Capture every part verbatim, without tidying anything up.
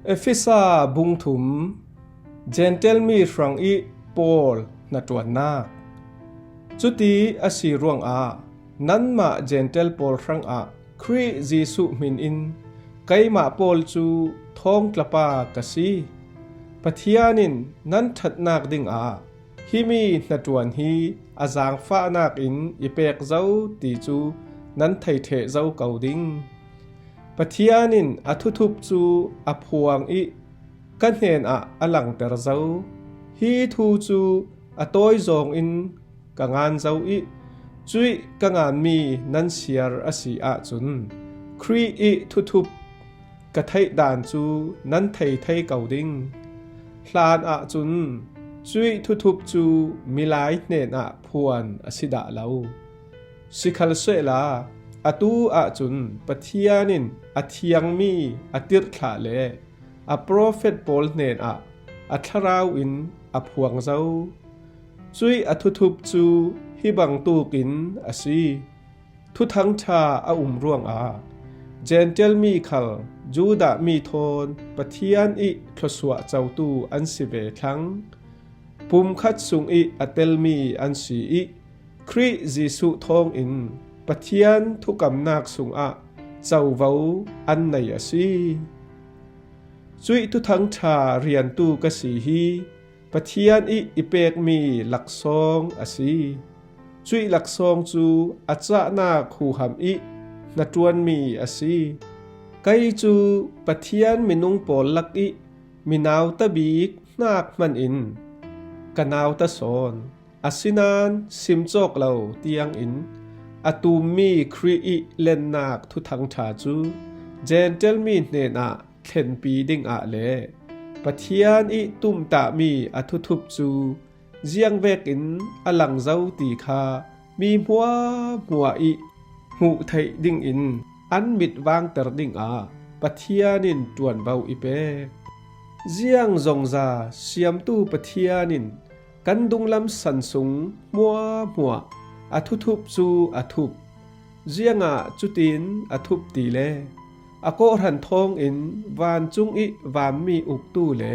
Efesa bung thum. Gentile mi hrangih Paul hnaṭuannak. Cuti a si ruangah nanmah Gentile pawl hrangah Khrih Jesuh hminin keimah Paul cu thawngtlapa ka si. Pathian in nan ṭhatnak dingah himi hnaṭuan hi a zaangfahnak in i pek zo ti cu nan thei ṭheh zo ko ding. Pathian in a thuthup cu a phuang ih ka hnenah a langter zo. Hi thu cu a tawizawng in ka ngan zo ih cuih ka nganmi nan siar a si ahcun Khrih ih thuthup ka theih dan cu nan thei thei ko ding. Hlan ahcun cuih thuthup cu milai hnenah phuan a si dah lo. Sikhalsehla atu ahcun Pathian in a thiangmi a tirhthlah le a profet pawl hnenah a thlarau in a phuang zo. Cuih a thuthup cu hi bangtuk in a si. Thuthang ṭha a um ruangah Gentile mi khal Judah mi thawn Pathian ih thluasuah cotu an si ve thlang. Pumkhat sungih a telmi an si ih Khrih Jesuh thawngin Pathian thukamnak sungah covo an nei a si. Cuih Thuthang ṭha riantu ka si hi Pathian ih i pekmi laksawng a si. Cuih laksawng cu a cahnak huham ih hnaṭuanmi a si. Kei cu Pathian minung pawl lakih mi nauta bik hnak hman in ka nauta sawn. Asinain simcawk lo tiangin a tummi Khrih ih lennak Thuthang ṭha cu Gentile mi hnenah thlenpi dingah le Pathian ih tumtahmi a thuthup cu ziang vekin a lang zo ti kha mi hmuahhmuah ih hmuh theih dingin an mit vangter dingah Pathian in ṭuanvo i pek. Ziang zongza siamtu Pathian in kan dunglam san sung hmuahhmuah a thuthup cu a thup. Ziangah cutin a thup ti le a kawhhran thawngin vancung ih vanmi uktu le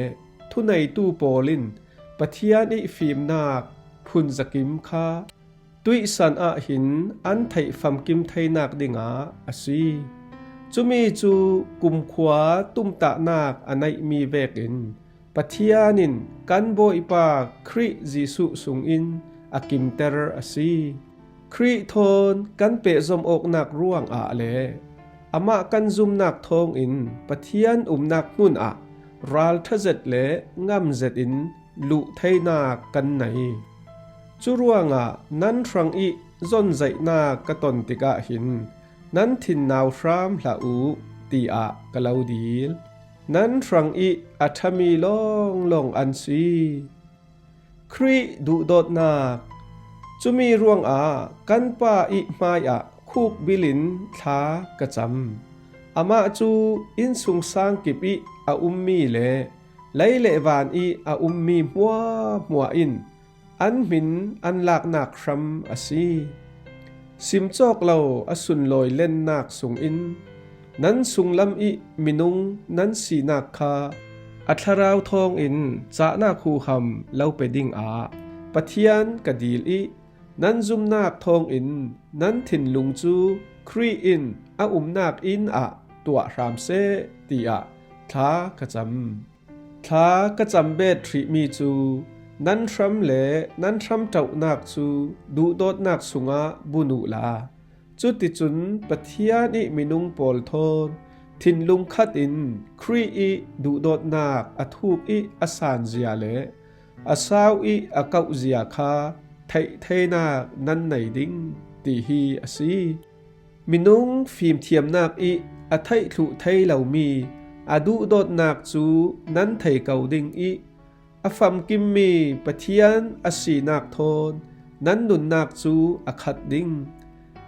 thuneitu pawl in Pathian ih fimnak phunzakim kha tuihsan ah hin an theih famkim theinak dingah a si. Cumi cu kumkhua tumtahnak a neihmi vekin Pathian in kan Bawipa Khrih Jesuh sungin a kimter a si. Khrih thawn kan pehzom awknak ruangah le amah kan zumnak thawngin Pathian umnak hmunah ralṭha zet le ngam zetin luh theinak kan nei. Curuangah nan hrangih zonzaihnak ka ton tikah hin nan thin nau hram hlah uh, tiah ka lo dil. Nan hrangih a ṭhami lawnglawng an si. Khrih duhdawtnak. Cumi ruangah kan Pa ih hmaiah khukbil in thla ka cam. Amah cu innsungsang kip ih a ummi le lei le van ih a ummi hmuahhmuah in an hmin an laknak hram a si. Simcawk lo a sunlawi lennak sungin nan sunglam ih minung nan sinak kha a thlarau thawngin cahnak huham lo pe dingah Pathian ka dil ih nan zumnak thawngin nan thinlung cu Khrih in a umnak inn ah tuah hram seh, tiah thla ka cam. Thla ka cambet hrihmi cu nan hram le nan hramṭohnak cu duhdawtnak sungah bun uhla, cuticun Pathian ih minung pawl thawn thinlung khat in Khrih ih duhdawtnak a thuk ih a sanzia le a sau ih a kauhzia kha theih theinak nan nei ding, ti hi a si. Minung fimthiamnak ih a theih thluh thei lomi a duhdawtnak cu nan thei ko ding ih a famkimmi Pathian a sinak thawn nan nunnak cu a khat ding.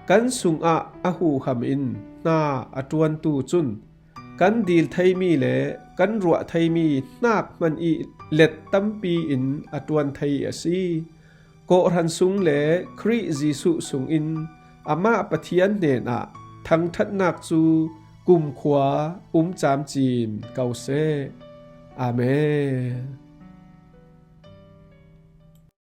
Kan sungah a huham in hna a ṭuantu cun kan dil theimi le kan ruah theimi hnak hman ih let tampi in a ṭuan thei a si. Kawhhran sung le Khrih Jesuh sungin amah Pathian hnenah thangṭhatnak cu kumkhua um camcin ko seh. Amen.